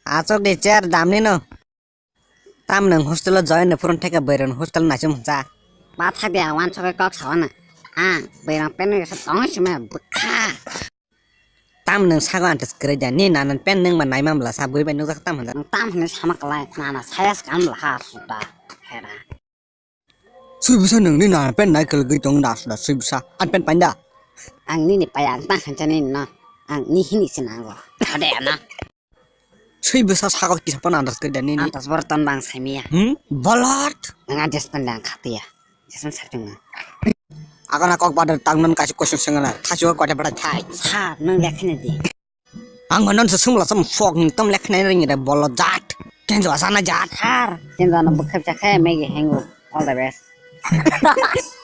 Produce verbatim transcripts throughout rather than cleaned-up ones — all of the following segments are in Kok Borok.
Achuk di chair damni no. Tam nwng hostel o join no phurun theka bwrwi rok hostel naisum hwnsa. Ba thak de ang wansugwi kok sao na. Ang bwrwi rok pen no sa tong sima bwkha. Tam nwng sago antes kwrwi da ni nanan pen nwng ma naima bwla sa bui bai nukjak tam hwnjak. Nwng tam hwnwi sama kwlai nana saya swkang bwla ha suda hera. Sui bwsa nwng ni nanan pen nai kwlwgwi tong da suda sui bwsa an pen painda. Ang nini paya ang tang hwnsa nini no. Ang ni hini se nango. Thode ano. Sui bwsa sago kisa phano andas kwrwi da nini. Antas bor ton bang saimiya. Hmm? Bolot. Nwng adjust pen dang khatiya. Jason sartung na. Agana kok badar tangnan kaisa question sengana. Thasiwa koita bada thai. Sir, nwng lekhani di. Ang honon se sumla sam fok nwng tam lekhanai ring re bolot jat. Kenjo asana jat. Sir, kenjo ano bwkhak chakhe megi hengu. All the best.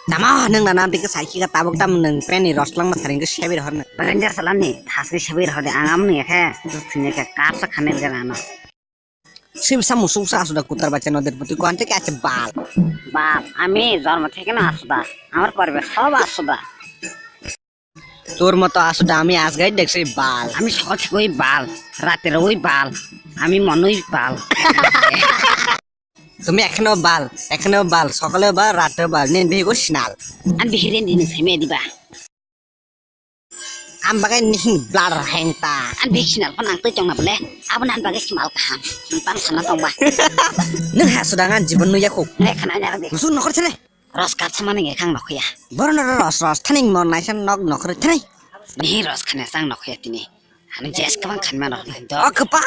Tamo nwng na nam tike sai khika tabuk tam nwng pen ni roslang ma saring ke sebi rohor na. Ranger salam ni thas ke sebi rohor de ang am nwng khe. Thini khe kap sa khanel ke rano. Sibsa musuk sa asuda kutar bacha noder putui ko ante ke ache bal. Bal, ami jormo theke no asuda. Amar poribesh hob asuda. তোর মতো আসুদা আমি আজগাই দেখছি বাল। আমি সকাল থেকে ওই বাল, রাতের ওই বাল, আমি মনই বাল। তুমি এখনো বাল, এখনো বাল, সকালেও বাল, রাতেও বাল, নে বিহি কো সিনাল। Ang bihire ni nung saimaya diba? Ang bagay nihing blar hengta. Ang bihik sinal phan ang twi tongna bole, abo nan bagay simal kaham. Nung tam sana tongba. Nung ha suda ngan jibon nuya ko. Nge khana nya de. Musu nokor sene. Ros kat sama nung ekang nokya. Boro no ros ros thaning mon naisa nok nokor thaning. Ni ros khana sang nokya tini. Ani jes kabang khanma no. Dok. O kapa.